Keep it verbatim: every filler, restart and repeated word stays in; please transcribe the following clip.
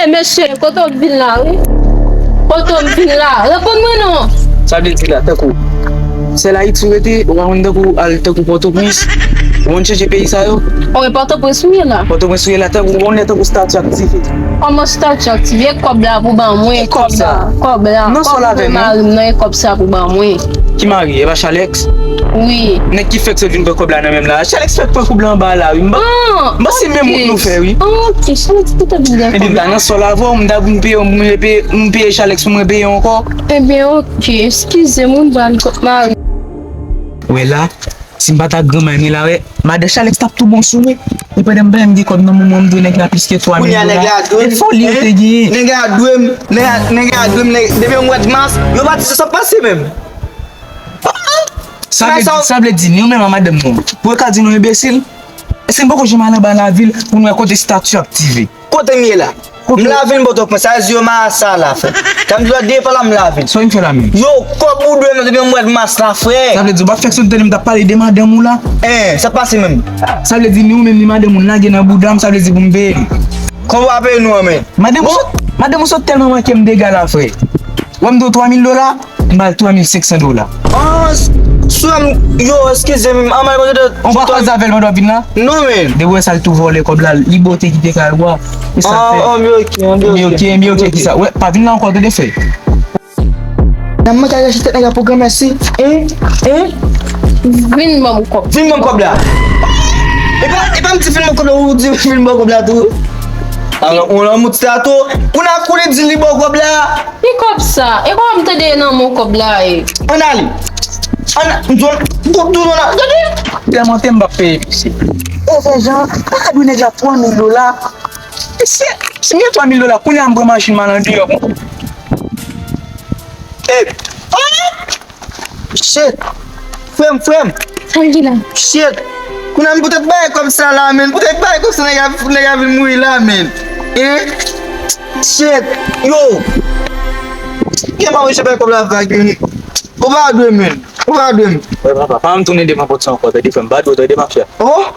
Mesye, kote w vin la, wi? Kote w vin la? Reponn mwen non. Sa vle di la, tankou sèl Ayiti w rete, ou pa konn tankou al tankou Pòtoprens, ou konn chanje peyi sa yo? Wi, Pòtoprens m ye la. Pòtoprens ou ye la, tankou ou konn lè tankou stati aktive. Kòman stati aktive? E kòb la pou ban mwen, e kòb la, kòb la. Nan sòl avè m, mari m nan, e kòb sa pou ban mwen. Ki mari? E pa Chalex? Wi. Nèg ki fèk sot vin pran kòb la nan men m la. Chalex fèk pran kòb la anba la, wi. M pa, m panse menm wout nou fè, wi. Ah, ok, Chalex ki te vin gen kòb la. Epi m ta nan sòl avè w, m ta vin peye, m peye, m peye Chalex pou mwen peye ankò. Ebyen, ok, eskize m, m pral kot mari. Wè la, si m pa ta granmay mwen la, wè, madan Chalex t ap tou bon sou mwen. E pandan m pa menm gen kòb nan men mwen, m dwe nèg la plis ke twa mil dola. E foli yo te genyen. Nèg la dwe m, nèg la, nèg la dwe m, nèg, depi yon mwèd mas, yo pa di sa, sa pase menm. Sa vle, sa vle di, ni ou menm a madanm nou, pou yo ka di nou enbesil? Èske n poko janm al anba lavil pou n wè kote stati aktive? Kote m ye la? M lavil m Pòtoprens, sa vle di yo ma sa la, frè. Sa m di w la, depi la m lavil. Sa w vin fè la menm? Yo, kòb ou dwe m nan depi yon mwèd mas la, frè. Sa vle di, ou pa t fèk sot tande m t ap pale de madanm ou la? Hein, sa pase menm? Sa vle di, ni ou menm ni madanm ou n lage nan bouda m, sa vle di pou m veye li. Kòb ou pa peye nou an, men. Madanm ou sot, madanm ou sot tèlman manke m dega la, frè. Wè m dwe w twa mil dola, m ba l twa mil senk san dola. Ah, s-, sou m, yo, eskize m, an mal kontre. On pa kòz avè l pandan w ap vin la? Non, men. Depi w wè sa, l tou vòlè kòb la, li bote kite kay ou a. E sa fè. Ah, anbyen ok, anbyen ok. Anbyen ok, anbyen ok, kisa? Wè, pa vin la ankò, tande fè. Nan mwen ka rache tèt nèg la pou granmèsi. Hein? Hein? Vin ban m kòb. Vin ban m kòb la. E pa, e pa m di vin ban m kòb la, ou di vin ban m kòb la tou. Alò, ou lanmou ti la tou. Kounye a kou li di li ba w kòb la. Ki kòb sa? E kòman m tande nan men w kòb la ye? Ann ale. Ann, m di w, m di w, ann ale. Gade. Tèlman te m p ap peye, mesye. E fè jan, pa ka dwe nèg la twa mil dola. Mesye, si m gen twa mil dola, kounye a m pran machin m al andeyò. E, oh! Shit! Frè m, frè m! Sa l di la? Shit! Kounye a m poutèt bay kòb sa la, men. Poutèt bay kòb sa, nèg a, nèg a vin mouri la, men. Hein? Shit! Yo! Gen pa mwen chapay kòb la vag, men. Ou pa dwe, men. Ou pa dwe, men. Wè, papa, pa m tounen devan pòt sa ankò, tande frè m, pa dwe, tande, m ap fè. Oh!